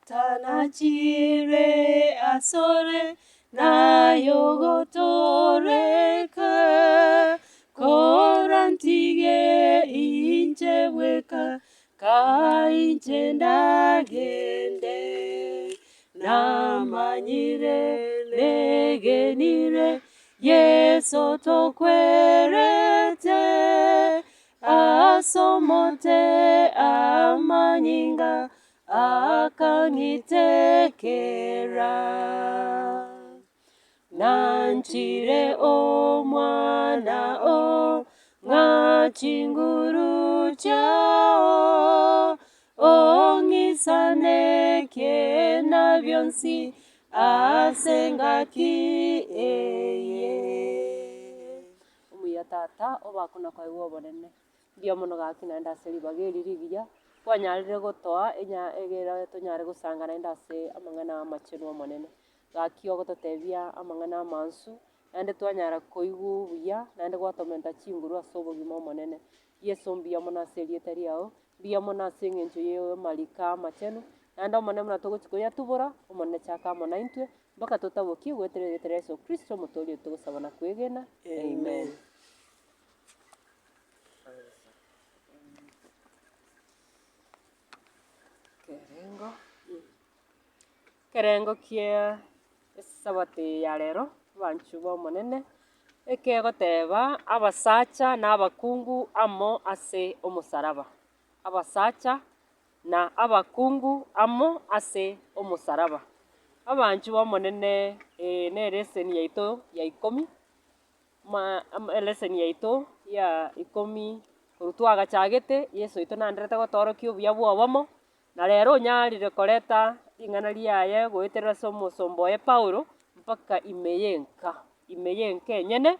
Tanachire asore naye ogotooreka, korantige inche bweka, kaa inche ndagende. Namanyire negenire Yeso tokwerete, As'omote amanyinga akang'itekera. Nanchire Omwana oo, ng'a chinguru chiao, ong'isanekie na bionsi as'engaki eye. Omuya Tata, obakwe na koegwa obonene. Mbuya mono gaki naende ase ribaga eri rigiya, kwanyarire gotoa enya egere tonyare gosanga naende ase amang'ana amachenu omonene. Gaki ogototebia amang'ana amansu, naende twanyara koigwa buya, naende gwatomenta chinguru ase obogima omonene. Yeso mbuya mono ase erieta riago, mbuya mono ase eng'encho ya amariko amachenu, naende Omonene buna togochia koyatubora, Omonene chaka amo naintwe, mpaka totabokie goetera erieta ria Yeso Kristo omotoori oito togosaba na kwegena, Amen. Ekerengo, ekerengo kia esabato eye ya rero, abanchwa b'Omonene, ekegoteba abasacha na abakungu amo ase omosaraba, abasacha na abakungu amo ase omosaraba. Abanchwa b'Omonene eye na eleseni yaito ya ikomi. Eleseni yaito ya ikomi korwa twagachagete, Yeso oito naenderete gotoorokia obuya bwa obomo, na rero onyarire koreta ring'ana riaye goeterera ase omosomba oye Paulo, mpaka ime y'enka, ime y'enka enyene,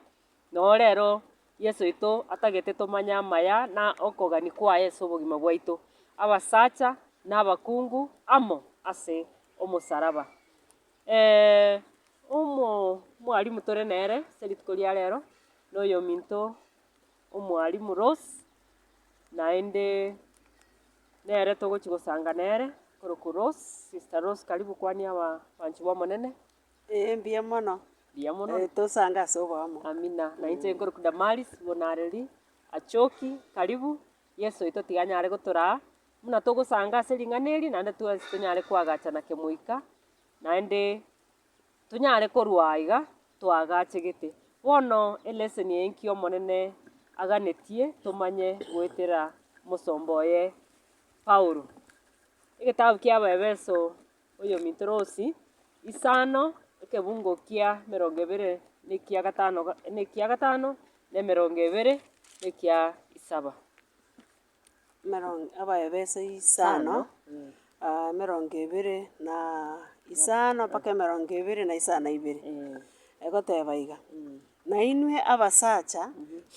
noo rero Yeso oito atagete tomanye amaya na okogania kwaye ase obogima bwaito, abasacha na abakungu amo ase omosaraba. Omo omwalimu tore nere ase rituko ria rero, na oyominto omwalimu Rose, naende nere togochi gosanga nere, okorokwa Rose, sister Rose karibu kwania aba abanchwa ba omonene. Ee mbuya mono. Mbuya mono. Tosange ase oboamo. Amina, na inche nkorokwa Damaris Bonareri Achoki, karibu, Yeso oito tiga anyare gotoraa, buna togosanga ase ring'ana eri naende twensi tonyare koagachana kemoika, naende tonyare korwa aiga twagachegete. Bono eleseni eye nki Omonene aganetie tomanye goetera omosomba oye Paulo. Egetabu kia Abaebeso oyominto Rosi, isano, ekebungo kia emerongo ebere na ekia gatano na ekia gatano, na emerongo ebere na ekia isaba. Emerongo Abaefeso isano, emerongo ebere na isano mpaka emerongo ebere na isano na ibere, egoteba iga, Na inwe abasacha,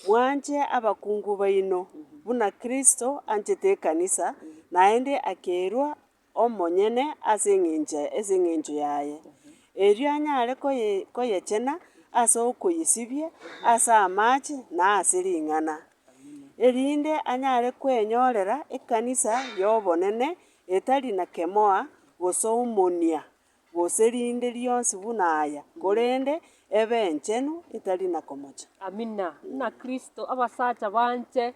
mwanche abakungu baino, buna Kristo anchete ekanisa, naende akerua omonyene ase eng'encho ase eng'encho yaye, erio anyare koye koyechena ase okoyesibia ase amache na ase ring'ana, erinde anyare kwenyorera ekanisa y'obonene etari na kemoa, gose omonia, gose rinde rionsi buna aya, korende ebe enchenu etari na komocha. Amina. Buna Kristo, abasacha banche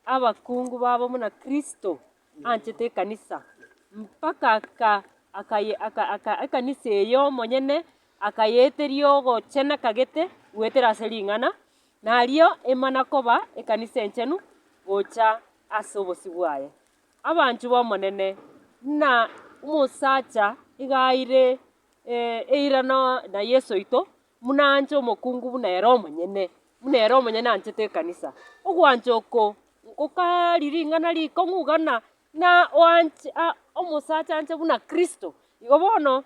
abakungu babo buna Kristo anchete ekanisa, mpaka aka akaye aka aka ekanisa eye omonyene akayeeteria ogochena kagete goetera ase ring'ana, nario emana koba ekanisa enchenu gocha ase obosio bwaye. Abanchwa b'Omonene, buna omosacha iga aire eira na Yeso oito, buna anche omokungu buna ere omonyene, buna ere omonyene anchete ekanisa. Ogwancha oko ngokari ring'ana rikong'u iga na na oanche a omosacha anche buna Kristo. Igo bono,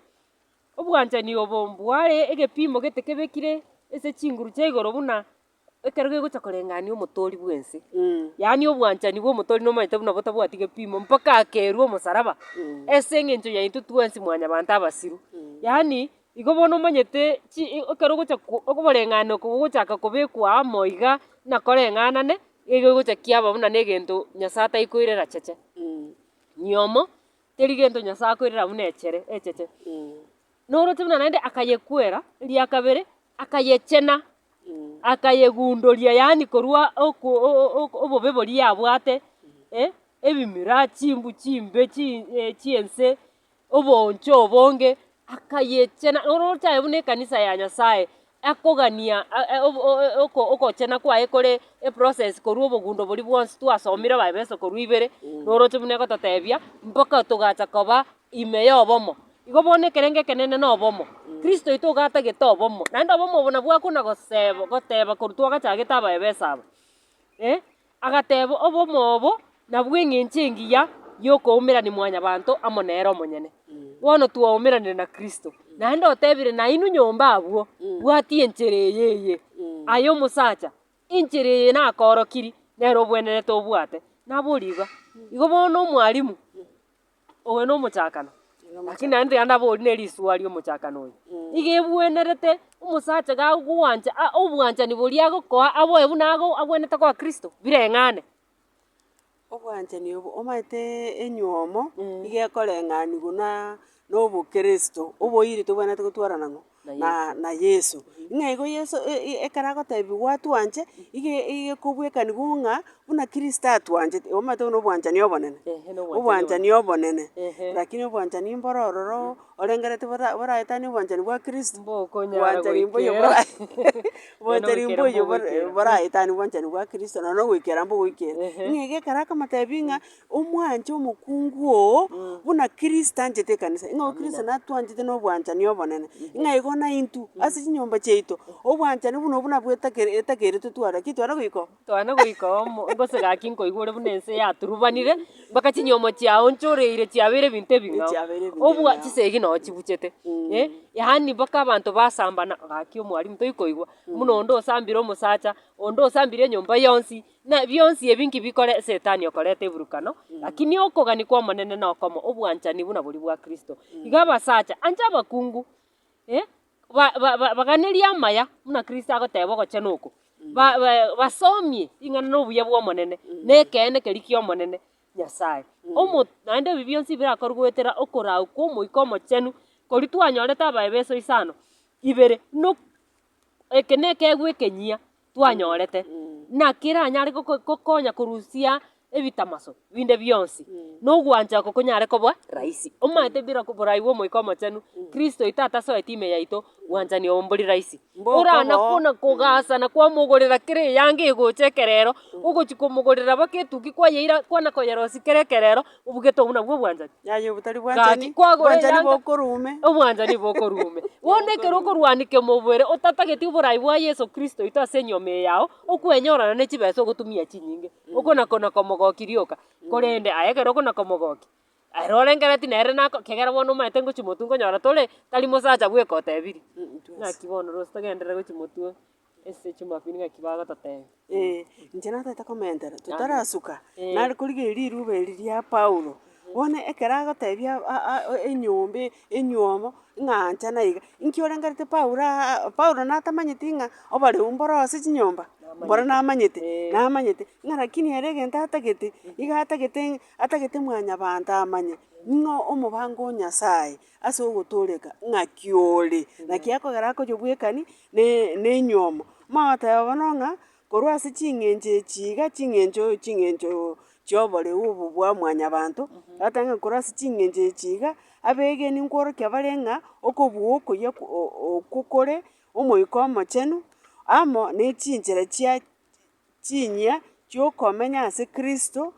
obwanchani obo mbware egepimo gete kebekire ase chinguru chia igoro buna ekero gegocha koreng'ania omotori bwense, yaani obwanchani bwa omotori nomanyete buna botabwati gepimo mpaka akerwe omosaraba, ase eng'encho yaito twensi mwanyabanto abasiru. Yaani, igo bono omanyete chi ekero ogocha ko oboreng'ani oko bogochaka kobekwa amo iga, buna koreng'anane, nigo egocha kiaba buna na egento Nyasaye ataikoirera cheche. Nyiomo. Teri gento Nyasae akoirera buna echere, echeche. Noroche buna naende akayekwera, eria kabere, akayechena, akayegundoria yaani korwa oko obobe boria yabwate, ebimira, chimbu chimbe chi chiense, obooncho obonge, akayechena oroche aye buna ekanisa ya Nyasaye, akogania ogochena kwaye kore eprocess korwa obogundo boria bwonsi twasomire abaebeso korwa ibere, noroche buna egototebia, mpaka togacha koba ime ya obomo. Igo bono ekerengo ekenene na obomo, Kristo oito iga atagete obomo, naende obomo obo nabwo akona goseba goteba korwa twagachagete abaebeso aba, Agateba, Obomo obo nabwo engencho engiya y'okoumerania mwanyabanto amo nere omonyene. Bono twaumeranire na Kristo, naende otebire nainwe nyomba abwo, bwatia enchera eye eye. Aye omosacha, enchera eye nakoorokiri, nere obwenerete obwate. Naboria iga, igo bono omwalimu, Oyo nomochakano, lakini naende tiga ndaborie ne risuaa riomochakano oyo. Iga ebwenerete omosacha gagwancha a obwanchani boria agokoa aboe buna ago abwenerete koa Kristo, bireng'ane. Obwanchani obo omanyete enywomo, iga ekoreng'aniwa na na obokristo, oboiri tobwenerete gotwara nang'o? Na na Yeso. Ng'a igo Yeso ekero agotebiwa atwanche, iga iga ekobwekanigwa ng'a buna Kristo atwanchete, omanyete buna obwanchani obonene, obwanchani obonene, lakini obwanchani mboro ororo orengereti bora boraetanie obwanchani bwa Kristo, Mbokonyara obwanchani mboiyo goikera. bora obwanchani Goikera mboiyo bora mbogoikera. boraetanie obwanchani bwa Kristo nonya na ogoikera mbogoikera. Ng'a iga ekero akomotebia ng'a. Omwanche omokungu oo buna Kristo anchete ekanisa, ng'a Kristo natwanchete na obwanchani obonene, ng'a igo naintwe ase chinyomba chiaito, obwanchani buna obwo nabwo etakere etakeire totware, ki tware goika oo? Twana goika omo gose gaki nkoigwa ore buna ense yaturubanire, mpaka chinyomo chiaonchoreire chiabeire ebinto ebing'ao. Chiabeire ebinto Obwa ebing'ao. chisegi noo chibuchete, yaani mpaka abanto basambana, gaki omwalimu toikoigwa, buna onde osambire omosacha, onde osambire enyomba yonsi, Na bionsi ebi nki bikore Setani okoreta eburukano, lakini okogania kw'Omonene nokomo, obwanchani buna boria bwa Kristo. Iga abasacha, ancha abakungu, eh, ba- ba- ba- baganerie amaya, buna Kristo agoteba ogochena oko, ba- ba basomie ring'ana na obuya bw'Omonene, na ekeene keria ki'Omonene Nyasae. Omo naende ebi bionsi birakorwe goetera okorau kw'Omoika Omochenu, koria twanyorete Abaebeso isano, ibere, nok eke nekeegwa ekenyia twanyorete, naki eranyare goko gokonya korusia ebitamaso binde bionsi, na ogwancha oko konyare koba rahisi. Omanyete bila borai bwa omoika omochenu, Kristo oito atasoeti ime yaito, bwanchani obo mbori rahisi. Orana Mbokobo. kona kogasana kwamogorera kera eyanga egocha ekerero, ogochi komogorera mpaka etuki kwayeira kwana koyerosia kera ekerero, obugete obwo nabwo obwanchani. Yaya obo tari Gaki bwanchani, kwagora bwanchani eyanga bokorume. obwanchani bokorume. Bono ekero okorwania kemobere otatageti oborai bwa Yeso Kristo oito ase enyiomo eye yao, okwenyorana ne chibesa ogotumia chinyinge, okona kona komogokia rioka. Korende aye ekero okona komogokia, ere orengereti nere nako kegera bono omanyete ngochia motwe nkonyora tore, tari mosacha bweka otebirie. Naki bono rose togenderere gochia motwe ase chumapili ng'aki bagototebia. Ee, inche natagete komentera, totarasuka, nare korigereria riruba eri ria Paulo, bono ekero agotebia a- a enyomba enywomo, ng'a anchana iga, inki orengereti Paulo aa Paulo natamanyeti ng'a oboreu mboro ase chinyomba? Mboro namanyete, namanyete, ng'a lakini ere egento atagete, iga atagete ng'a atagete mwanyabanto amanye, ng'a omobango o Nyasaye ase ogotooreka ng'aki ore, naki akogera akoyobwekani ne ne enywomo. Omogoteba bono ng'a korwa ase ching'encho echi iga ching'encho ching'encho chia oboreu obo bwa mwanyabanto, agateba ng'a korwa ase ching'encho echi iga, abegeni nkworokia bare ng'a okobua okoyia okwo kore omoika omochenu, amo ne chinchera chia chinyia chiokomenya ase Kristo,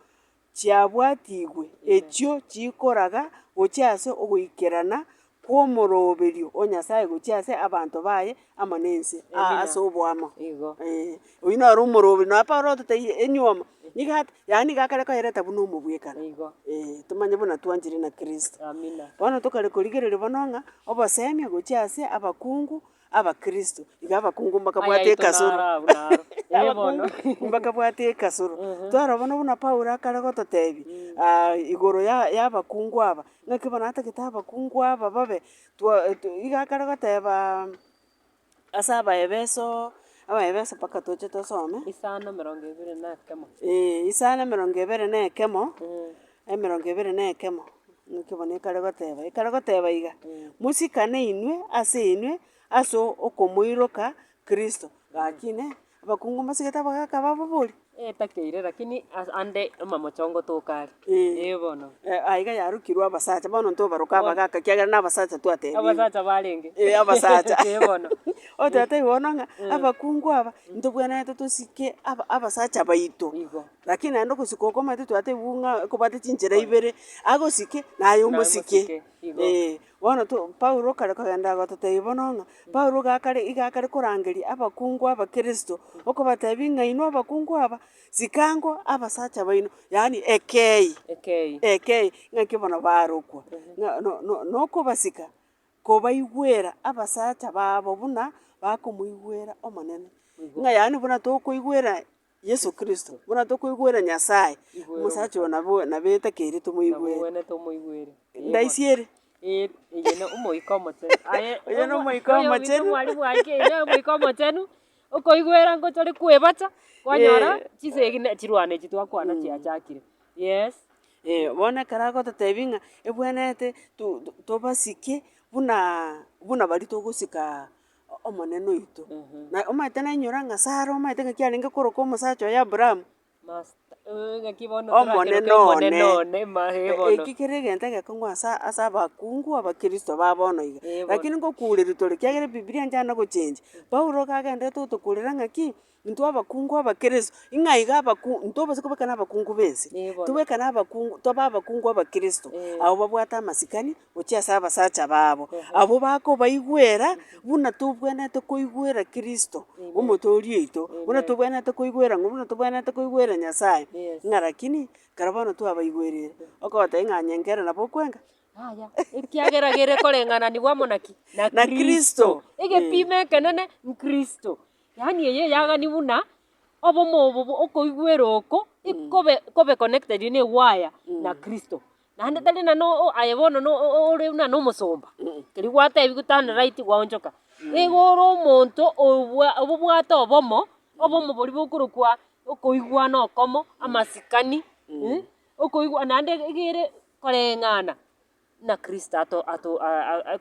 chiabwatigwe, echio chikoraga gochia ase ogoikerana kw'omoroberio o Nyasae gochia ase abanto baye amo nense, aa ase oboamo. Igo. Eh, oyio noro omoroberio, nonya Paulo ototebia enywomo, nigo ate yaani nigo akare koyereta buna omobwekano. Igo. Eh, tomanye buna twanchire na Kristo. Amina. Bono tokare korigereria bono ng'a, obosemia gochia ase abakungu Abakristo, iga abakungu mbakabwate Ayaito ekasoro. naro abwo naro. Ee bono. Abakungu mbakabwate ekasoro. Twarora bono buna Paulo akare gototebia igoro ya ya abakungu aba, ng'aki bono atagete abakungu aba babe twa iga akare goteba ase Abaebeso, Abaebeso mpaka toche tosome. Isano emerongo ebere na ekemo. Isano emerongo ebere na ekemo, emerongo ebere na ekemo. Ng'aki bono ekare goteba, ekare goteba iga, mosikane inwe ase inwe ase okomoiroka Kristo. Gaki inee, abakungu mbasigete abagaka babo bori? Etakeire lakini ase ande amamochongo toka are. Eh. Eh bono. Aiga yarokirwe abasacha, bono ntobaroka abagaka ekiagera na abasacha twatebigwe. Abasacha barenge. Eh abasacha. Eh bono. Ototebia bono ng'a abakungu aba, ntobwenerete tosike aba abasacha baito. Igo. Lakini naende ogosika oko omanyete twatebigwe ng'a okobwate chinchera ibere, agosike naye omosike. Igo. Eh, bono to Paulo kare kogenda gototebia bono ng'a, Paulo iga akare iga akare korangeria abakungu abakristo, okobatebia ng'a inwe abakungu aba, sikango abasacha baino, yaani ekei, Ekei. ekei, ng'aki bono barokwa, ng'a no- no- nokobasika, kobaigwera abasacha babo buna bakomoigwera Omonene. Ng'a yaani buna tokoigwera Yeso Kristo, buna tokoigwera Nyasaye, Igwera omosacha oyo nabo nabo etakeire tomoigwere. Nabogwenerete omoigwere. Ndaisi ere? Ee, eye na omoika omochenu. Aye, Oyo na omoika oyo ominto omochenu. mwarimu gaki eye na omoika omochenu, okoigwera ngochore kwebacha, kwanyora Eh. chisegi na chirwana echi twakwana chiachakire. Yes. Eh, bono ekero agototebia ng'a ebwenerete to- to- tobasike buna buna baria togosika Omonene oito. Na omanyete nainyora ng'a Sara omanyete ng'aki arenge koroka omosacha oye Abrahamu? Master, ng'aki bono Omonene torakeroke omonene one. one ma eh bono. Eki kere egento egekong'u asa ase abakungu abakristo ba bono iga. Eh bono. Lakini ngokureria tore ekiagera ebibiria nchana gochenji. Paulo iga agenderete gotokurera ng'aki, Intwe abakungu abakristo, ing'a iga abaku ntobasa kobekana abakungu ba ense, Eh bono. tobekane abakungu tobe abakungu abakristo, Eh. abwo babwate amasikani gochia ase abasacha babo, abwo bakobaigwera buna tobwenerete koigwera Kristo, omotoori oito, buna Amen. tobwenerete koigwera ng'o, buna tobwenerete koigwera Nyasaye, Yes. ng'a rakini, ekero bono twabaigwerire, okobatebia ng'a onye nkere nabo okwenga. Yaya, ekiagera gere koreng'ananigwa amo naki? Na Na Kristo. Kristo. Egepimo ekenene nkristo. Yaani eye eyagani buna, obomo obo bo okoigwera oko, ikobe kobe connected na ewaya na Kristo. Naende tari na no o aye bono no o- o ore buna na omosomba, keria gwatebiwa turn right gwaonchoka. Nigo ore omonto obwa obobwate obomo, obomo boria bokorokwa okoigwana okomo, amasikani, okoigwa naende iga ere koreng'ana. Na Kristo ato ato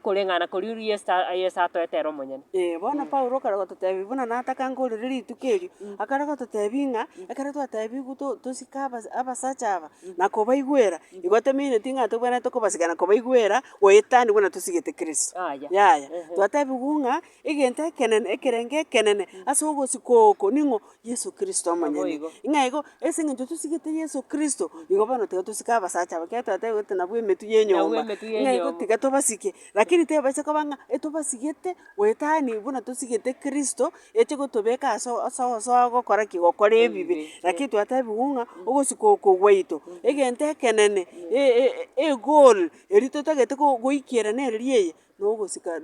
koreng'ana koria Yeso Yeso atoete ere omonyene. Eh, bono Paulo okare gototebia buna nataka nkorere rituko erio, akare gototebia ng'a, ekero twatebigwe to tosike abas abasacha aba, na kobaigwera, igo tomineti ng'a tobwenerete kobasika na kobaigwera goetania buna tosigete Kristo. Aya. Yaya, Ehe. twatebigwe ng'a, egento ekenene ekerengo ekenene ase ogosika oko ning'o? Yeso Kristo omonyene. Naboigo. Ng'a igo, ase eng'encho tosigete Yeso Kristo, igo bono tiga tosike abasacha aba, ekiagera twatebigwe nabwo emetwe ya Nabwo enyomba, emetwe ya ng'a igo enyomba. tiga tobasike. Lakini tebaisa koba ng'a etobasigete goetania buna tosigete Kristo, eche gotobeka ase ase osoa gokora ki? Gokora ebibe. Ebibe, Lakini twatebigwe ng'a ogosika oko gwaito, egento ekenene, e- e- egoal eria totagete go goikera nere eye, nogosika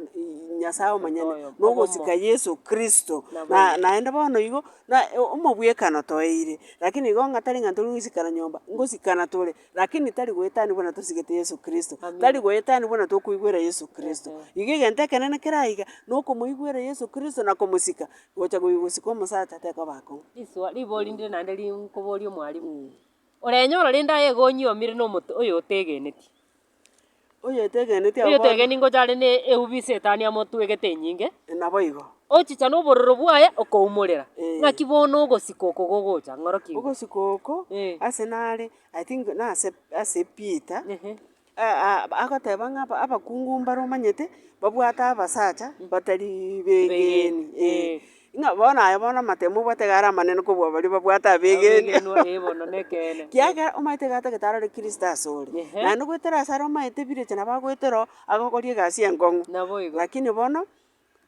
Nyasae omonyene, nogosika Yeso Kristo, na naende bono igo, na omobwekano toeire. Lakini igo ng'a tari ng'a ntori gosikana nyomba, ngosikana tore, lakini tari goetania buna tosigete Yeso Kristo, tari goetania buna tokoigwera Yeso Kristo. Igo egento ekenene kere aiga, nokomoigwera Yeso Kristo na komosika, gocha gosika omosacha tekoba akong'u. Riswa ribori ndire naende rinkoboria omwalimu, orenyora rende aye igo onyiomire na omoto oyo otegeneti. Oyotegeneti abwo bono. Oyotegeni ngocha are ne eubi Setani amotwegete enyinge. Naboigo. Ochicha nobororo bwaye okoumorera. Eh. Ng'aki bono ogosika oko gogocha ng'oroki igo. Ogosika oko, Eh. ase nare, I think nase ase Peter, Ehe. agoteba ng'a aba abakungu mbare omanyete, babwate abasacha batari begeni Begeni, eh. Ng'a bono aye bono amatemo obwate iga are amanene kobua baria babwate abegeni. Abegenwa, eh bono nekeene. Kiagera omanyete iga atagete arore Kristo asore. Ehe. Naende goetera ase are omanyete birecha nabo agoetera oo, agokoria egasi enkong'u. Naboigo. Lakini bono,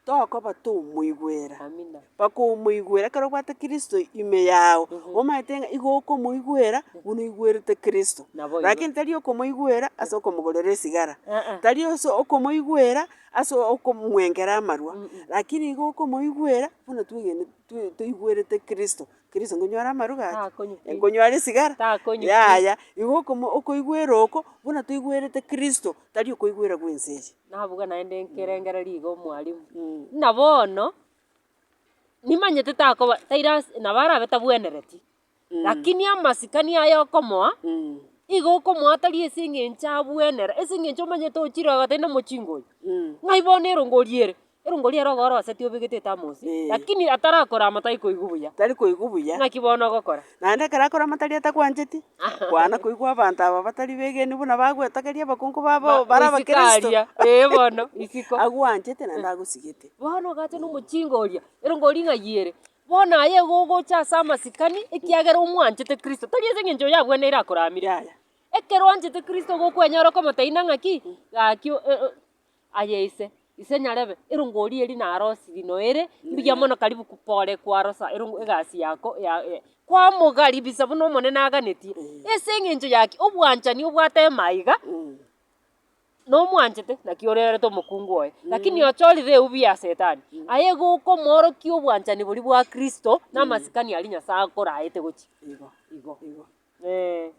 tokoba tomoigwera. Amina. Bakomoigwera ekero obwate Kristo ime yago, omanyete ng'a igo okomoigwera buna oigwerete Kristo. Naboigo. Lakini tari okomoigwera ase okomogorera esigara, Eh-eh. tari ase okomoigwera ase okomwengera amarwa, lakini igo okomoigwera buna twegene twe toigwerete Kristo. Kristo nkonywa are amarwa gaki? Takonywa pi. Nkonywa are esigara? Takonywa pi. Yaya, igo okomo okoigwera oko, buna toigwerete Kristo, tari okoigwera gwa ense eye. Nabuga naende nkerengereria iga omwalimu, buna bono, nimanyete takoba taira ase nabo arabe tabwenereti, lakini amasikani aya okomoa. Igo okomoataria ase eng'encho abwenera, ase eng'encho omanyete ochire ogateba nomochingo oyo, ng'ai bono erongori ere? Erongori ere ogorosetie obegete etamosi, lakini atarakorama tari koigwa buya. Tari koigwa buya. Ng'aki bono ogokora? Naende ekero akorama tari atakwancheti, kwana koigwa abanto aba batari begeni buna bagwetakeria abakungu babo bare Isiko abakristo. aria, ee bono, isiko. Agwanchete naende agosigete. Bono ogacha nomochingo oria, erongori ng'ai ere? Bono aye igo ogocha ase amasikani, ekiagera omwanchete Kristo, tari ase eng'encho oyo abweneire akoramire. Yaya. Ekero oanchete Kristo gokwenyora okomotebia ng'a ng'aki, gaki aye ise, ise nyarebe, erongori eria narosirie noere, mbuya mono karibu pore kwarosa erongo egasi yako ya kwamogaribisa buna Omonene aganetie, ase eng'encho yaki obwanchani obwate emaiga. Nomwanchete, naki orerete omokungu oye, lakini ochorire eubi ya Setani. Aye igo okomoorokia obwanchani boria bwa Kristo, na amasikani aria Nyasae akoraete gochia. Igo. Igo. Igo. Eh.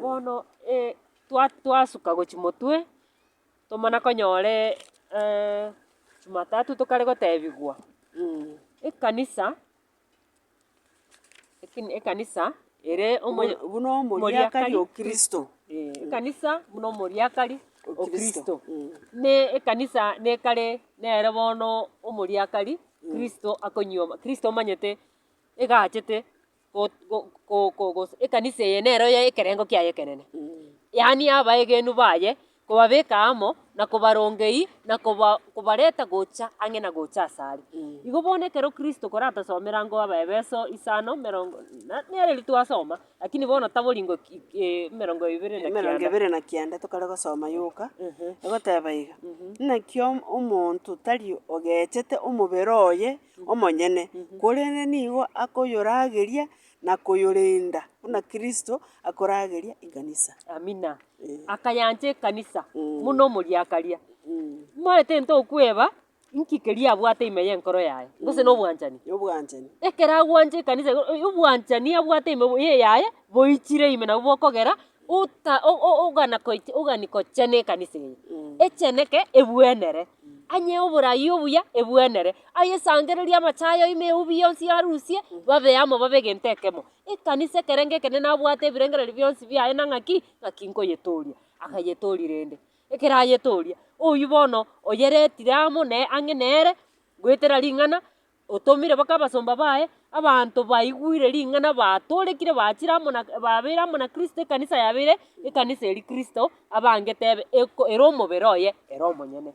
Bono twa twasuka gochia motwe, tomana konyora jumatatu tokare gotebiwa, ekanisa. Ekanisa ere omoyo Buna omoriakari o Kristo. Ekanisa buna omoriakari o Kristo. Ne ekanisa nekare nere bono omoriakari Kristo akonyioma, Kristo omanyete egachete go- go- go- go ekanisa eye nero ya ekerengo kiaye ekenene. Yaani abaegenu baye kobabeka amo, na kobarongei, na koba kobareta gocha ang'e na gocha asare. Igo bono ekero Kristo koratosomera ango Abaefeso isano emerongo na nere riria twasoma, lakini bono taboringo ki emerongo ebere na Emerongo kianda. ebere na kianda tokare gosoma yoka, egoteba iga, naki omonto tari ogechete omobere oye omonyene, korende nigo akoyorageria na koyorenda buna Kristo akorageria ekanisa. Amina. Akayancha ekanisa buna omoriakaria. Omanyete ntokweba inki keria abwate ime y'enkoro yaye, gose na obwanchani. Obwanchani. Ekero agwancha ekanisa igo obwanchani abwate ime ye yaye, boichire ime nabwo bokogera ota ogana koicha ogani kochena ekanisa eye. Echeneke ebwenere, anyee oborai obuya ebwenere, ayesangererie amachayo ime eubi yonsi arusie, babe amo babe egento ekemo. Ekanisa ekerengo ekenene nabwate ebirengererio bionsi biaye na ng'aki, ng'aki nkoyetoria, akayetoria rende. Ekero ayetoria, oywo bono oyeretire amo ne ang'e nere, goetera ring'ana, otomire mpaka abasomba baye, abanto baigwire ring'ana batorekire bachire amo na babeire amo na Kristo ekanisa yabeire, ekanisa eria Kristo abangete ebe eko ere omobere oye ere omonyene.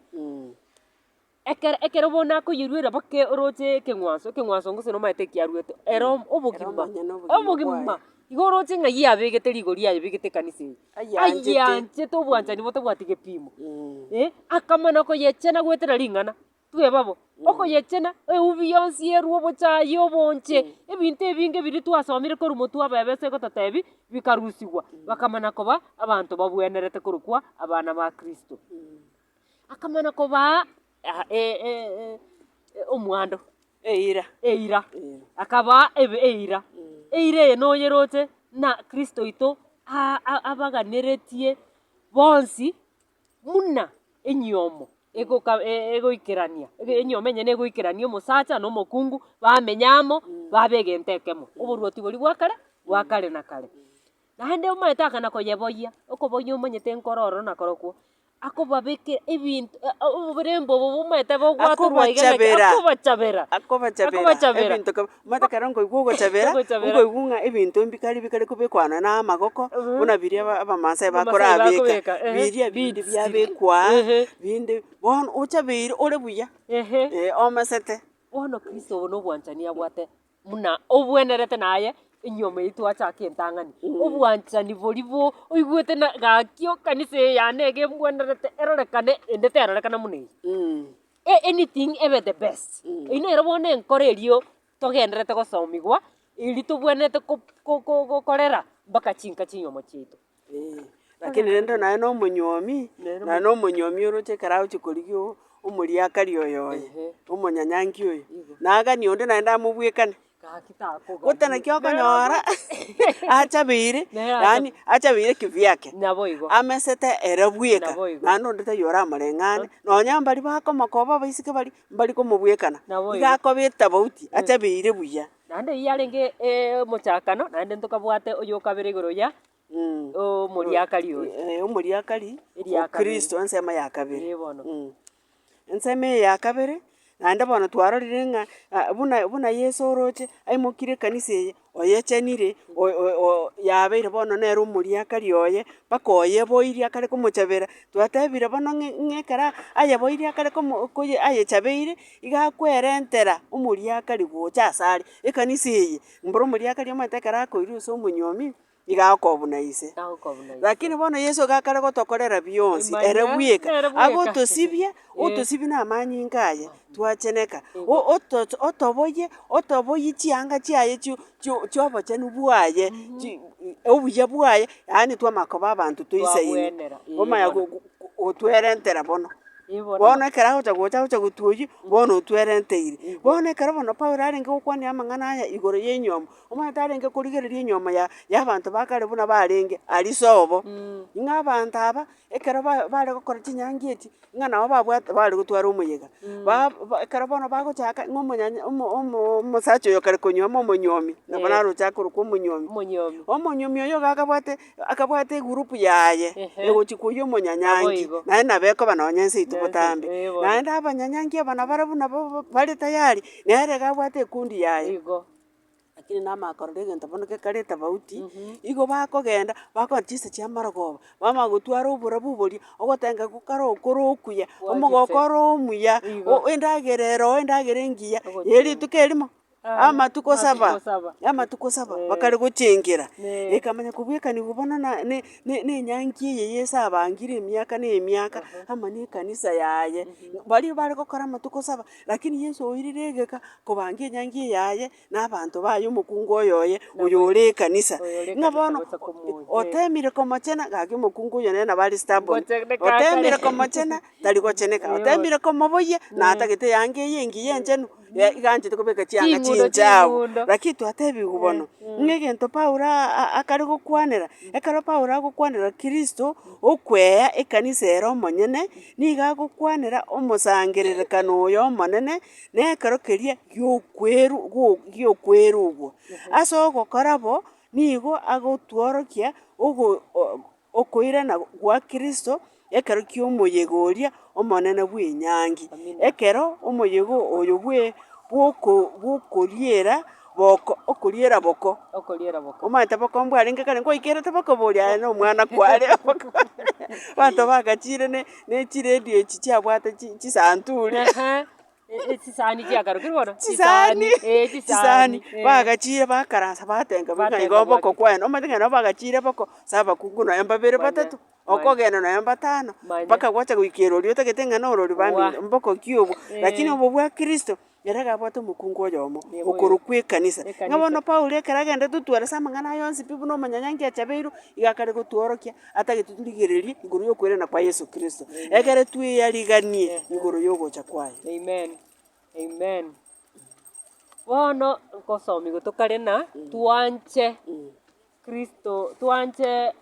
Ekero ekero bono akoyeruera mpaka oroche ekeng'wanso, ekeng'wanso gose nomanyete ekiaruete, ere obogima, omonyene obogima obogima, bwaye. igo oroche ng'a yabegete rigori ayebegete ekanisa eye, Ayianchete. ayianchete obwanchani botabwati gepimo, eh, akamana koyechena goetera ring'ana. Tweba bo, okoyechena, eubi yonsi erwe obochayi obonche, ebinto ebinge biria twasomire korwa motwe Abaefeso egototebia, bikarusigwa, bakamana koba abanto babwenerete korokwa abana ba Kristo. Akamana kobaa omwando, Eira. eira, akabaa ebe eira, eira eye noyeroche na Kristo oito abaganeretie bonsi buna enyiomo egoka egoikerania, enyiomo enyene egoikerania omosacha na omokungu, bamenya amo, baba egento ekemo, oboruoti boria bwa kare, bwa kare na kare. Naende omanyete akana koyeboyia, okoboyia omanyete nkoro ororo nakorokwo, akobabekera ebinto oborembo obo omanyete bogwatorwa iga naki, Akobachabera. akobachabera, Akobachabera, akobachabera. ebinto kab omanyete ekero nkoigwa ogochabera, Ogochabera. nkoigwa ng'a ebinto mbikare bikare kobekwa nonya na amagoko, buna biria aba abamasai Abamasai bakorabeka, bakobeka, ehe, biria binde beads. biabekwa Ehe. binde, bono ochabeire ore buya, Ehe. eh omesete. Bono Kristo obo na obwanchani abwate buna obwenerete naye enyiomo eyio twachaka entang'ani, obwanchani boria bo oigwete na gaki ekanisa eye yane iga embwenerete erorekane ende terorekana buna eye. Anything ebe the best. Eyio nero bono enkoro erio togendererete gosomigwa, eria tobwenerete ko- ko- gokorera mpaka chinka chinyomo chiaito. Lakini rende naye na omonywomi, naye na omonywomi oroche ekero agochia korigia omoriakari oyo oye, omonyanyangi oyo, nagani onde naende amobwekane. Gaki takogania. Gote naki okonyora, achabeire, Nere acha- yaani achabeire kivyake. Naboigo. Amesete ere bweka, Naboigo. naende onde taiyo oramoreng'ane, nonya mbaria bakomokoba abaiseke baria, mbari komobwekana. Naboigo. Iga akoba etabauti, achabeire buya. Naende eyio yarenge omochakano, naende ntokabwate oyo okabere igoro ya omoriakari oyo. Omoriakari Eria o kabere. Kristo ensemo ya kabere. Ee bono. Ensemo eye ya kabere, naende bono twarorire ng'a buna buna Yeso oroche aimokire ekanisa eye, oyechenire o- o- o yabeire bono nere omoriakari oye, mpaka oyeboirie akare komochabera, twatebire bono ng'a ng'a ekero ayeboirie akare komo koye ayechabeire, iga akwerentera omoriakari gocha asare, ekanisa eye, mboro omoriakari omanyete ekero akoirwa ase omonywomi, iga agokobuna ise. Agokobuna ise. Lakini bono Yeso iga akare gotokorera bionsi, ere Emanya, bweka, nere bweka. agotosibia, otosibia na amanyinga aye, twacheneka, o- oto otoboyie, otoboyie chianga chiaye chio chio chia obochenu bwaye, chi obuya bwaye, yaani twamanya koba abanto toisaine, Twabwenera, ee omanya bono. go- go gotwerentera bono. Ee bono. Bono ekero agocha gocha agocha gotwoyia, bono otwerenteire. Bono ekero bono Paulo arenge gokwania amang'ana aya igoro ya enyiomo, Omanyete arenge korigereria enyiomo ya ya abanto ba kare buna barenge aria sobo, ng'a abanto aba, ekero ba bare gokora chinyangi echi, ng'a nabo babwate bare gotwara omoyega, ba ba ekero bono bagochaka ng'a omonyanya omo omo omosacha oyo kare konyuoma omonywomi, nabo naroche akorokwa omonywomi. Omonywomi. Omonywomi oyo iga akabwate akabwate egroup yaye, Ehe. egochi koyia omonyanyangi, Naboigo. naende nabo ekoba nonye nse intwe Nense, botambe. eh, bono. Naende abanyanyangi aba nabarabwo nabo ba bare tayari, nere iga abwate ekundi yaye. Igo. Lakini namanya korora egento bono gekare etofauti, igo bakogenda, bakogenda chinsa chia amarogoba, bamanya gotwara oborabu boria, ogotenga gokare okore okuya, omogoko ore omuya, Igo. o endagera ero endagera engiya, ya Ogochia. rituko erimo, amatuko saba, Amatuko saba. amatuko saba, Eh. bakare gochengera. Eh. Ekamanya kobwekaniwa bono na ne ne na enyangi eye Yeso abangire emiaka na emiaka, amo na ekanisa yaye, baria bare gokora amatuko saba. Lakini Yeso oirire egeka kobanga enyangi yaye na abanto baye omokungu oyoye oyore ekanisa. Oyore Ng'a ekanisa bono gocha komocha. otemire komochena gaki omokungu oyo nere nabo are stubborn. Gocheneka Otemire akare. komochena tari gocheneka, Eeh. otemire komoboyia natagete eyanga eye engiya enchenu iga anchete kobeka chianga Ching'undo, chinchabu. ching'undo. Lakini twatebiwu bono, ng'a egento Paulo akare gokwanera, ekero Paulo agokwanera Kristo, okwea ekanisa ere omonyene, Nigo agokwanera omosangererekano oyo omonene, na ekero keria gi'okweru go gi'okwerugwa. Ase ogokora bo, nigo agotworokia ogo okoirana gwa Kristo ekero ki'omoyega oria omonene bw'enyangi. Ekero omoyega oyo bwe bwoko bwokoriera boko okoriera boko. Okoriera boko. Omanyete boko mbwarenge kare nkoikerete boko boria aye na omwana kware boko abanto bagachire ne ne chiredio echi chiabwate chi chisanturi. Ehe, chisani chiakarokirwe bono? Chisani, eh chisani, chisani, eh. bagachire bakaransa batenga buna Batenga igo boko bwaki. kwaye omanyete ng'a nabo bagachire boko ase abakungu nonya mbabere Manya, batato, manya. okogenda nonya mbatano, Manya. mpaka gwacha goika erori otagete ng'a norori Wa. bamino mboko ki obwo, lakini Eh. obo bwa kristo. Ere iga abwate omokungu oyomo, Nigo okorokwa ekanisa. Ng'a Ekanisa. bono Paulo ekero agendete otware ase amang'ana aya onsi pi buna omonyanyangi achabeirwe, iga akare gotworokia, atagete torigererie igoro ya okoirana kwa Yeso Kristo, ekere tweyariganie igoro ya ogocha kwaye. Amen, amen. Bono nkosomigwa tokare na twanche Kristo, twanche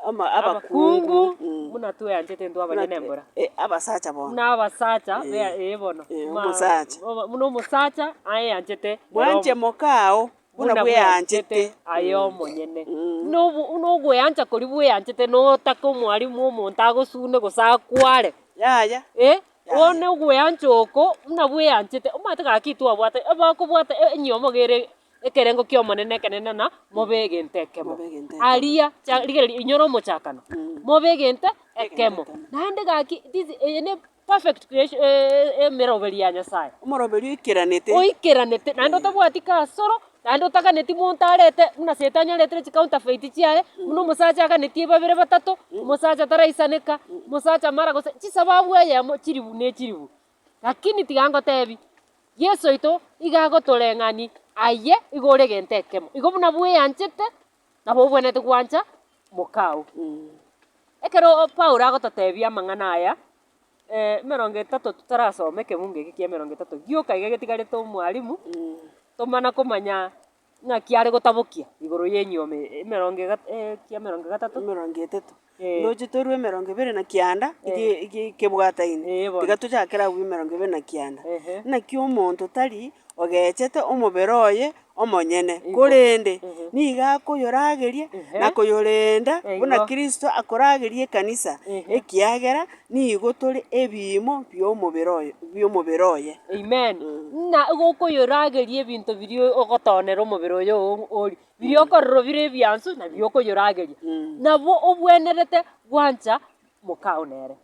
Ama abakungu abakungu mm. buna tweanchete intwe abanyene embura. Eh, abasacha bono. Buna abasacha Eh. bea ee bono. Eh, Ma- omosacha. obo- Buna omosacha ayeanchete Bwanche mokao buna bweanchete. aye omonyene. Mm. Buna obo buna ogoeancha koria bweanchete notake omwalimu omonto agosune gose akware. Yaya. Eh, Yaya. bono ogoeancha oko buna bweanchete omanyete gaki twabwate ebakobwata enyomo iga ere Ekerengo ki'Omonene ekenene na mobe egento ekemo. Mobe egento ekemo. Aria, cha rigereria inyora omochakano, mobe egento ekemo. ekemo. Naende gaki this eye ne perfect creation emeroberi ya Nyasaye. Omoroberi oikeranete. Oikeranete, naende otabwati kasoro, naende otaganeti monto arete buna setani aretire chicounterfeit chiaye, buna omosacha aganetie babere batato, omosacha taraisaneka, omosacha mara gose chisababu eyemo chiribu ne chiribu. Lakini tiga ngotebi, Yeso oito iga agotoreng'ani aye igo ore egento ekemo. Igo buna bweanchete, nabo obwenerete gwancha mokao. Ekero Paulo agototebia amang'ana aya, emerongo etato totarasoma ekebungo eke kia emerongo etato gioka iga getigarete omwalimu, tomana komanya. Ng'aki are gotabokia igoro y'enyiomo eye, emerongo egat ki emerongo egatato? Emerongo etato. Eh. Ndoche torwe emerongo ebere na kianda, Eh. eke eke kebwataine. Eh, bono. Tiga tochakere abwo emerongo ebere na kianda. Ehe. Naki omonto tari ogechete omobere oye omonyene, Igo. korende Ehe. nigo akoyorageria Ehe. na koyorenda buna Igo. Kristo akorageria ekanisa, Ehe. ekiagera nigo tore ebiimo bi'omobere oyo bi'omobere oye. Amen. Ng'a igo okoyorageria ebinto biria ogotonera omobere oyo oo oria, biria okorora bire ebiansu nabio okoyorageria. Nabo obwenerete gwancha mokao nere.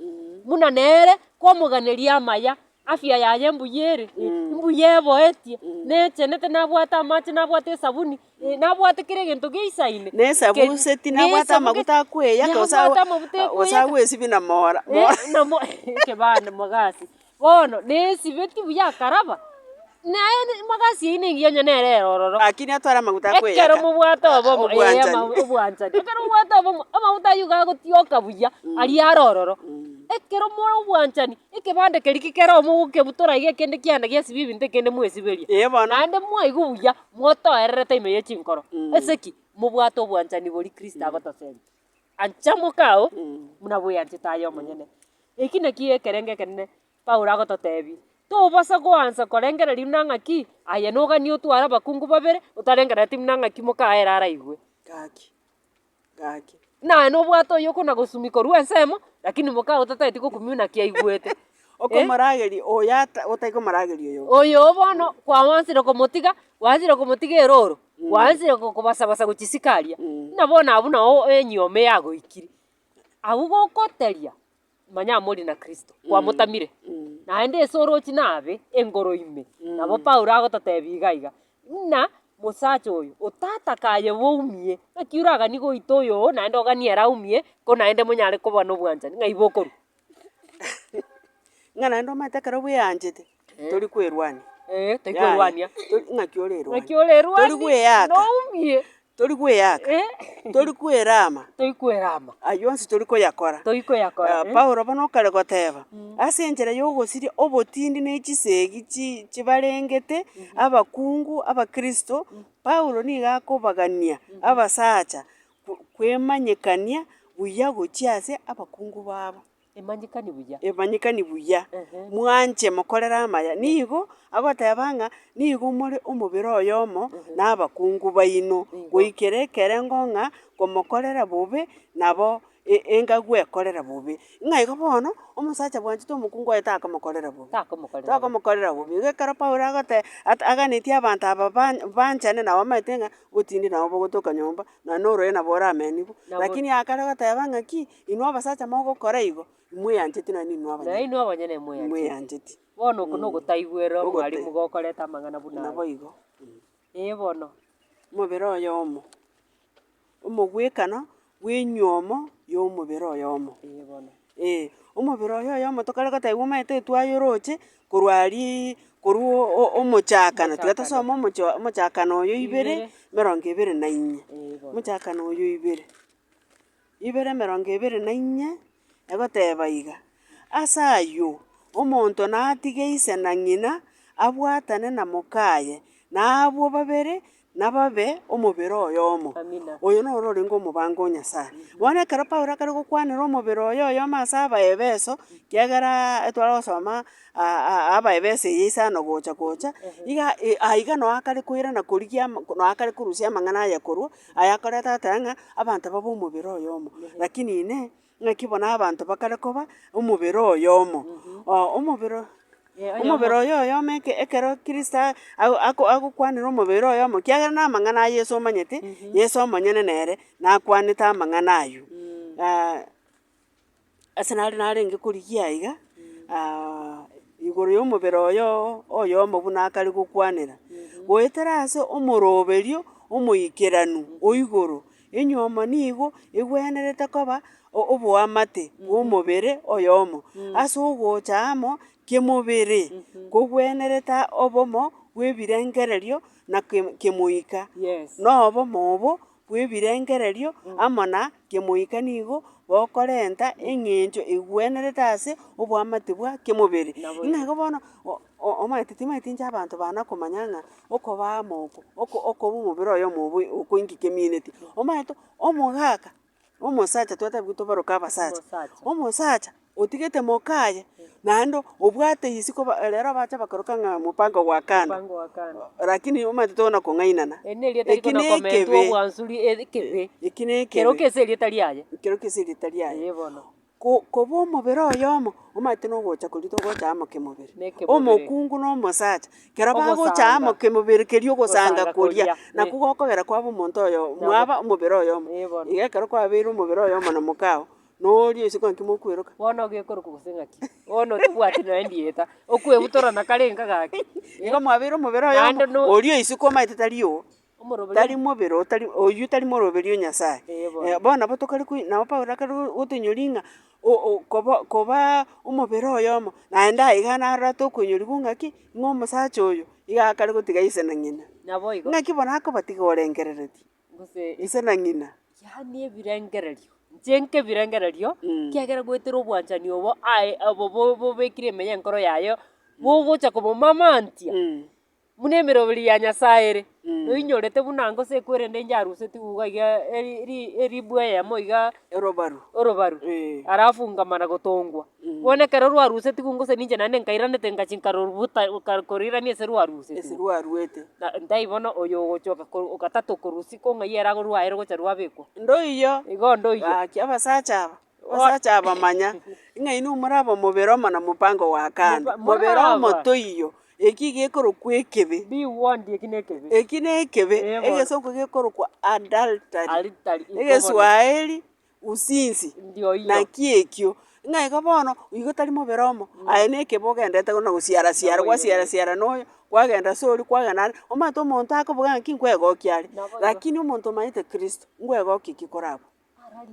Buna nere kwamoganeria amaya, afya yaye mbuya ere, mbuya eboetie, nechenete nabwate amache nabwate esabuni, nabwate kera egento geisaine. Na esabuseti nabwate amaguta akweyaka gose Nabwate amaguta gose akweyaka. agwesibia na mora mora. Namo ekebande mogasi. Bono nesibeti buya akaraba, naye mogasi eyio nengiya onye nere ere ororo. Lakini atware amaguta akweyaka. Ekero mobwate obomo eh Obwanchani. ama obwanchani, ekero mobwate obomo amaguta aywo iga agotioka buya aria are ororo. Ekero more obwanchani, ekebande keria kekere omogokebutora iga ekende kianda giasibia ebinto ekende mwesiberia. Ee bono. Naende mwaigwa buya, motoererete ime ye chinkoro. Ase ki? Mobwate obwanchani boria Kristo agotosemia. Ancha mokao, buna bweanchete aye omonyene. Eki naki ekerengo ekenene Paulo agototebia, tobasa goansa korengereria buna ng'aki, aye noganie otware abakungu babere, otarengerereti buna ng'aki mokaye ere araigwe. Gaki, gaki. Naye nobwate oyio okona gosumi korwa ensemo, lakini mokao otatageti gokumia naki aigwete. Eh. Okomorageria oyo ata otai komorageria oyo. Oyo bono kwawansire komotiga, gwansire komotiga ere oro, gwansire kobasabasa gochia isiko aria, buna bono abwo nao enyioma yagoikire. Abwo gokoteria, manya amori na Kristo, kwamotamire. Naende ase oroche nabe engoro ime. Nabo Paulo agototebia iga iga, ng'a mosacha oyo, otataka aye boumie, naki oraganie goita oyo oo naende oganie ere aumie, ko naende monyare koba na obwanchani, ng'ai bokorwa? Ng'a naende omanyete ekero bweanchete, tori kwerwania. Eh, tori kwerwania. Yaya, ng'aki orerwanie. Ng'aki orerwanie, Tori gweaka. noumie. Tori gweaka, Eh. tori kwerama. Tori kwerama. Ayio onsi tori koyakora. Tori koyakora, eh. Paulo bono okare goteba, ase enchera ya ogosiria obotindi ne chisegi chi chibarengete abakungu abakristo, Paulo nigo akobagania abasacha kwemanyekania buya gochia ase abakungu babo. Emanyekani buya. Emanyekani buya, mwanche mokorere amaya. Nigo agoteba ng'a nigo more omobere oyomo na abakungu baino, goikera ekerengo ng'a komokorera bobe nabo enga gwekorera bobe. Ng'a igo bono, omosacha bwanchete omokungu oye takomokorera bobe, Takomokorera bobe. takomokorera bobe. Igo ekero Paulo agote ata aganetie abanto aba ba banchane nabo bamaete ng'a obotindi nabo bogotoka nyomba, nonya na oroe nabo oramenigwe, Nabo. Lakini akare goteba ng'aki. Inwe abasacha mogokora igo, imweancheti naende inwe Naye abanyene. inwe abanyene mweancheti. Imweancheti. Bono oko nogotaigwera Ogote- omwalimu gokoreta amang'ana buna aya. Nabo igo. Ee bono. Omobere oyomo, omogwekano bw'enywomo ya omobere oyomo. Ee bono. Eh, omobere oyo oyomo tokare gotebigwa omanyete twayeroche korwa aria korwa omochakano, tiga tosome omocho omochakano oyo ibere, Ibere. emerongo ebere na inye. Ee bono. Omochakano oyo ibere. Ibere emerongo ebere na inye, egoteba iga, Ase ayio, omonto natige ise na ng'ina, abwatane na mokaye, na abwo babere nababe omobere oyomo. Amina. Oyo noro orenge omobango o Nyasae. Bono ekero Paulo akare gokwanera omobere oye oyomo ase Abaefeso, kiagera etware gosoma Abaefeso eye isano gocha gocha, iga aiga noo akare koirana korigia ama noo akare korusia amang'ana aya korwa, Aya akoreta goteba ng'a abanto babe omobere oyomo, lakini inee, ng'aki bono abanto bakare koba omobere oyomo? Omobere omobere oyo oyomo eke ekero kristo a- ako agokwanera omobere oyomo ekiagera na amang'ana a Yeso omanyete, Yeso omonyene nere nakwanete amang'ana aywo. Ase nare narenge korigia aiga, igoro y'omobere oyo oyomo buna akare gokwanera, goetera ase omoroberio omoikeranu o igoro, enyiomo nigo egwenerete koba oboamate bwa omobere oyomo, ase ogocha amo kemobere, kogwenerete obomo bwa ebirengererio na kemoika, Yes. na obomo obo. bwa ebirengererio amo na kemoika nigo bokorenta eng'encho egwenerete ase oboamate bwa kemobere. Ng'a igo bono o- o- omanyete timanyeti inche abanto bana komanya ng'a okoba amo oko, oko okoba omobere oyomo obo oko inki kemineti. Omanyete omogaka, omosacha twatebigwe tobaroke abasacha, omosacha otigete mokaye, naende obwate isiko ba rero bacha bakoroka ng'a mopango wa kando, Mopango wa kando. lakini omanyete tokona kong'ainana. Eri na erieta Eki rikona na komentwa ekebe, obwansu ri ekebe. eki na Kero ekebe, kese erieta riaye. ekero kese erieta riaye. Ee bono. Ko koba omobere oyomo, omanyete na ogocha koria togocha amo kemobere. Na ekemobere. Omokungu na omosacha, ekero bagocha amo Ogosanga. kemobere keria ogosanga Ogosanga koria, koria, nakwo gokogera kwaba omonto oyomo, Nabo. mwaba omobere oyomo. Ee bono. Iga ekero kwabeire omobere oyomo na mokao, noria isiko naki mokweroka. Bono gekorokwa gose ng'aki? Bono tobwati nonya ndieta, okwebutorana kare nka gaki. Igo mwabeire omobere Naende oyomo, no- oria isiko omanyete tari oo. Omoroberi Tari mobere oo tari oywo tari moroberi o Nyasaye. Ee bono. Bono nabo tokare koi nabo Paulo akare gotoinyoria ng'a o- o koba kobaa omobere oyomo, naende aiga narora tokoinyorigwa ng'aki, ng'a omosacha oyo, iga akare gotiga ise na ng'ina. Naboigo. Ng'aki bono akobatiga orengereretie, Gose ise na ng'ina. Yaani ebirengererio, inche nkebirengererio, ekiagera goetera obwanchani obo aye obo bo bobekire ime y'enkoro yaye, bogocha komomamantia. Buna emeroberi ya Nyasae ere, noinyorete buna ngose ekwerende inche aruseti iga iga eri ri eribwa eyemo iga Orobaru. orobaru, Eh. alafu nkamana gotongwa. Bono ekero rwarusetigwe ngose ninche naende nkairanete ngachi nkaroruta nkakorirania ase Ase rwarusetigwe. rwaruete. Na ntai bono oyo ogochoka ko ogatato korusia ko ng'ai ere agorwa aye rogocha rwabekwa. Ndoiyo. Igo ndoiyo. Gaki abasacha aba, abasacha aba manya, ng'a inwe moraba omobere omo na mopango wa kando, Mopa- mobere moraba. omo toiyo, eki gekorokwa ekebe. Be warned eki na ekebe. Eki na ekebe, Eh, bono. egesongo gekorokwa adultery, Adultery, iko bono. egeswaeri usinzi, Ndio hiyo. naki ekio. Ng'a igo bono, igo tari mobere omo, aye na ekebe ogenderete buna gosiara siara Nabo igo gwasiara siara na oyo, kwagenda ase oria kwagenda are, omanyete omonto akoboga ng'aki nkwegokia are, Nabo igo. lakini omonto omanyete Kristo, nkwegokia ki korabwo?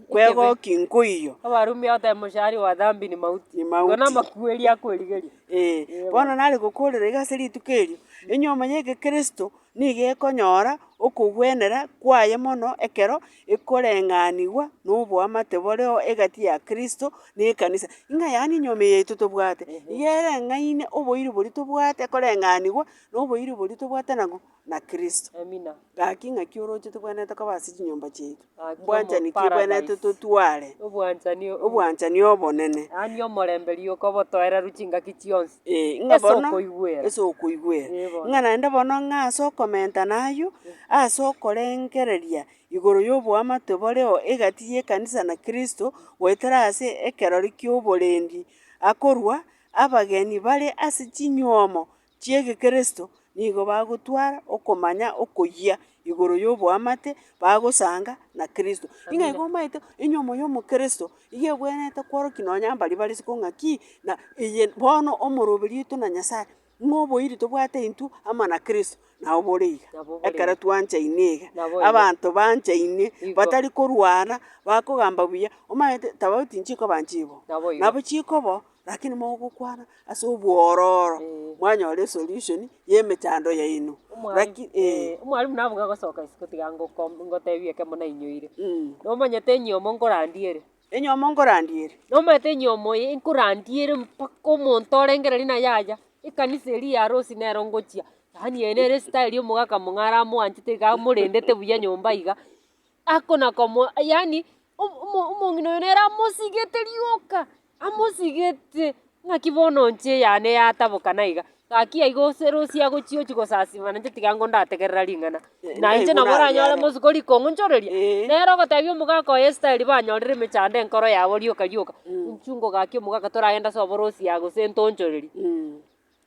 Kwegokia nkoiyo. Abarumi bagoteba moshahara wa dhambi ni mauti. Ni mauti. Igo namakweri akwerigeria. Ee, bono nare gokorera iga ase rituko erio, enyiomo ya egekristo nigo ekonyora okogwenera kwaye mono ekero ekoreng'anigwa na oboamate boreo egati ya Kristo na ekanisa. Ng'a yaani enyiomo eye yaito tobwate, iga ereng'aine oboiri boria tobwate ekoreng'anigwa na oboiri boria tobwate nang'o? Na Kristo. Amina. Gaki ng'aki oroche tobwenerete koba ase chinyomba chiaito? Gaki Mbwanchani ki omo ebwenerete paradise. totware? Obwanchani o- Obwanchani obonene. Yaani omorembe rioka obotoereru chingaki chionsi. Ee, ng'a Ase bono okoigwera. ase okoigwera. Ee bono. Ng'a naende bono ng'a ase okomentana aywo, ase okorengereria igoro ya oboamate boreo egati y'ekanisa na Kristo, goetera ase ekerori kia oborendi akorwa abageni bare ase chinywomo chi'egekristo nigo bagotwara okomanya okoyia igoro y'oboamate bagosanga na Kristo. Ng'a igo omanyete enyiomo ya omokristo iga ebwenerete kworokia nonya mbaria bare isiko ng'aki na eye bono omoroberi oito na Nyasaye, ng'a oboiri tobwate intwe amo na Kristo nabo bore iga. Nabo bore Ekero iga. twanchaine iga, Nabo igo. abanto banchaine, Igo. batari korwana, bakogamba buya, omanyete tofauti nchikoba nchibo. Nabo igo. Nabo chikoba Lakini mogokwana ase obwororo, mwanyora esolution ya emechando yaino. Laki eh. Omwalimu nabuga gosoka isiko tiga ngoko ngotebie ekemo nainyoire. Nomanyete enyomo nkorandie ere. Enyomo nkorandie ere. Nomanyete enyomo eye nkorandie ere mpaka omonto orengereria ng'a yaya, ekanisa eria ya Rose nero ngochia, yaani eye nere estyle ya omogaka mong'are amoanchete iga amorendete buya nyomba iga. Akona komoa yaani omo omong'ina oyo nere amosigete rioka, amosigete, ng'aki bono inche eyane yatabokana iga, gaki aiga ose rosie agochia ochia gosasima nainche tiga ngo ndategerera ring'ana. Na inche nabo oranyore mosuko rikong'onchoreria, nere ogotebia omogaka oye estyle banyorire emechando enkoro yabo rioka rioka, inchuo ngogaki omogaka toragende ase oborosia gose ntoonchorerie.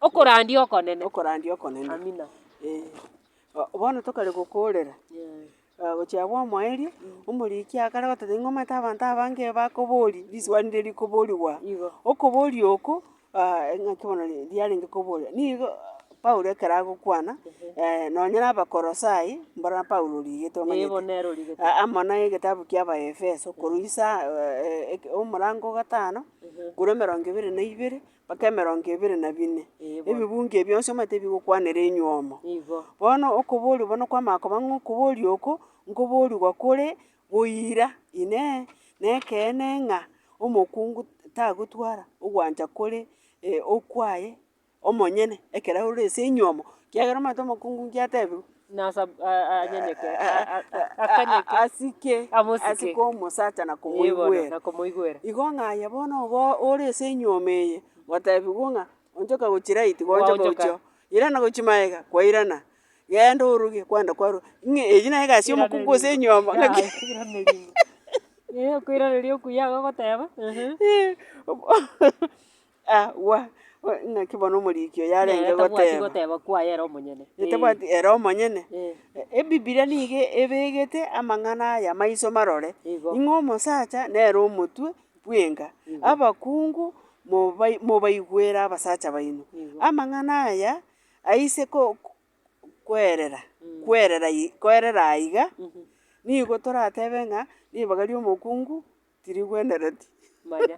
Okorandia okonene. Okorandia okonene. Amina. Eh, bono tokare gokorera. Gochia abwo omoerio, omoriki akare goteba ng'a omanyete abanto abange bakoboria riswali ndire rikoborigwa. Igo. Okoboria oko, ng'aki bono riarenge koboria, nigo Paulo ekero agokwana, nonye na abakorosai, mbora Paulo origete Ee omanyete, bono nere origete. amo na egetabu kia abaefeso korwa isa omorango o gatano, korwa emerongo ebere na ibere, mpaka emerongo ebere na bine. Ee bono. Ebibungo ebi bionsi omanyete bigokwanera enywomo. Igo. Bono okoboria bono kwamanya koba ng'a okoboria oko, nkoborigwa kore boira inee, na ekeene ng'a omokungu tagotwara ogwancha kore okwaye omonyene ekero ore ase enywomo, ekiagera omanyete omokungu nki atebiwa? Nasa anyenyeke akanyeke Asike, amosike. asike omosacha na Ee bono, komoigwera. na komoigwera. Igo ng'a aye bono obo ore ase enywomo eye, gwatebiwa ng'a onchoka gochia right, gwaonchoka Gwaonchoka. gochia oo, irana gochia maega, kwairana, genda oruge, kwagenda kwaruga, ng'a eywo naye egasi ya omokungu ase enywomo ng'aki. Ee okoiraneria okuya igo ogoteba eeh. Agwo, ng'aki bono omoriki oyo arenge Nere tabwati goteba. goteba kwaye ere omonyene. Etabwati ere omonyene. Eh. Ebibilia nigo ebegete amang'ana aya maiso marore, Igo. ng'a omosacha nere omotwe bw'enka, Igo. abakungu mobai mobaigwere abasacha baino. Igo. Amang'ana aya aise ko kwerera kwerera koerera aiga, nigo toratebe ng'a ribaga ria omokungu tirigwenereti. Manya.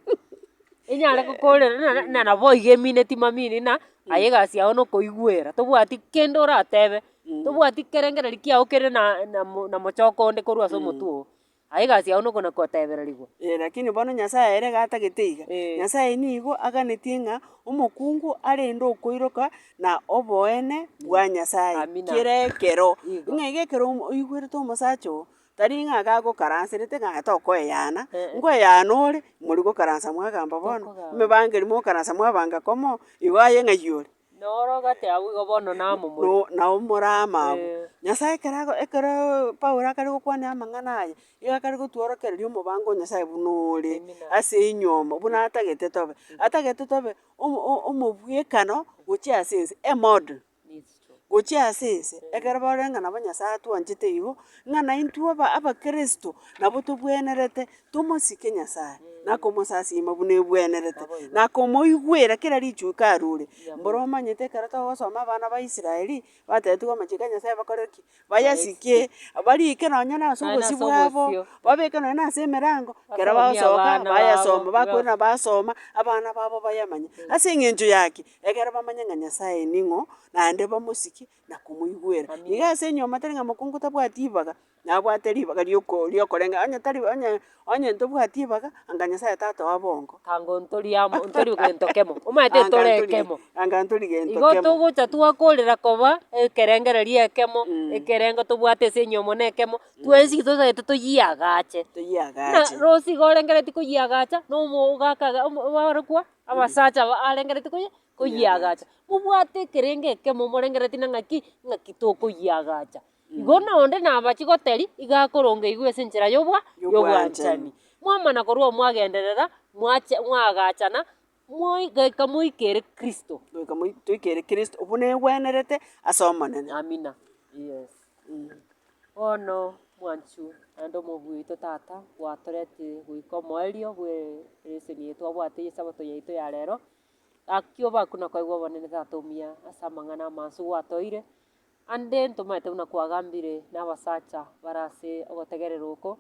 Enyare gokorera na na nabo iga emineti mamini na aye egasi yago nokoigwera, tobwati kende oratebe, tobwati kerengereri kiago kere na na mo na mochoko onde korwa ase omotwe oo, aye egasi yago nokona kotebererigwa. Eh lakini bono Nyasaye ere iga atagete iga, Eh. Nyasaye nigo aganetie ng'a omokungu arende okoiroka na oboene bwa Nyasaye Amina. kera ekero, Igo. ng'a iga ekero omo oigwerete omosacha oo, Tari ng'a gagokaranserete ng'a tokoeyana, nkoeyana ore, mori gokaransa mwagamba bono, Tokogamba. emebango mokaransa mwabanga komo, igo aye ng'ai ore? Noro ogoteba abwo igo bono namo more. No nabo more amo abwo. Eh. Nyasaye ekero ago ekeroo Paulo akare gokwana amang'ana aya, igo akare gotworokereria omobango o Nyasaye buna ore, Amina. ase enyiomo, buna atagete tobe. Atagete tobe omo o- omobwekano gochia ase ense, emodel. Gochia ase ense, ekero barore ng'a nabo Nyasaye atwanchete igo, ng'a naintwe aba abakristo nabo tobwenerete tomosike Nyasaye, na komosasima buna ebwenerete, na komoigwera kera richuko arure. Mboro omanyete ekero togosoma abana ba Israeli, batebetigwe amachiko a Nyasaye bakore ki? Bayasike, barike nonye na ase Nonye na obosio ase bwabo, obosio. babeke nonye na ase emerango, ekero Basomie bagosoka abana babo, bayasoma, iga. bakoirana basoma, abana babo bayamanye. Ase eng'encho ya ki? Ekero bamanye ng'a Nyasaye ning'o, naende bamosike na komoigwera. Amina. Iga ase enyomba tari ng'a mokungu tabwati ribaga, nabwate ribaga rioko riokorenga onye tari onye onye ntobwati ribaga, anga Nyasaye tatoa bongo. Ango ntori amo ntori gento kemo, omanyete Anga tore ntori ekemo. anga ntori gento Igo kemo. togocha twakorera koba ekerengererio ekemo, ekerengo tobwate ase enyomo na ekemo, twensi totagete toyiagache. Buna Toyiagache. rosi iga orengeretie koyiagacha, na omogaka iga omo barokwa. Abasacha aba arengereti koye koyiagacha, mobwate ekerengo ekemo morengereti na ng'aki, ng'aki tokoyiagacha. Igo nonde nabachi goteri, iga akoronga igwe ase enchera yobwa yobwanchani. Mwamana korwa oo mwagenderera, mwacha mwaagachana, moi goika moikere Kristo. Goika moi toikere Kristo, buna egwenerete ase Omonene. Amina, yes. Bono mwanchu naende omobui oito tata gwatoretire goika omoerio bwe eleseni eye twabwate ye esabato yaito ya rero, gaki obakwe na koegwa obonene tata omuya ase amang'ana amansu gwatoire, ande ntomaete buna kwagambire na abasacha bare ase ogotegerera oko,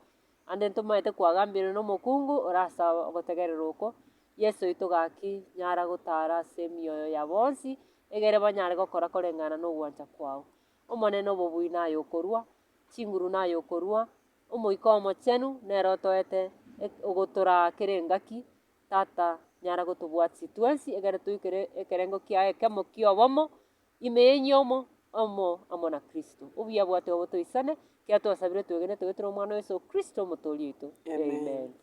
ande ntomaete kwagambire na omokungu ore ase ogotegerera oko, Yeso oito gaki nyara gotara ase emioyo ya bonsi, egere banyare gokora koreng'ana na ogwancha kwao. Omonene obobui naye okorua, chinguru naye okorua, Omoika Omochenu nere otoete ogotoraa kera engaki, Tata nyara gotobwatia twensi ekero toikere ekerengo kiaye ekemo kia obomo, ime y'enyomo omo amo na Kristo. Obuya bwate obo toisane, ekiagera twasabire twegenete goetera Omwana o Yeso Kristo Omotoori oito. Amen. Amen.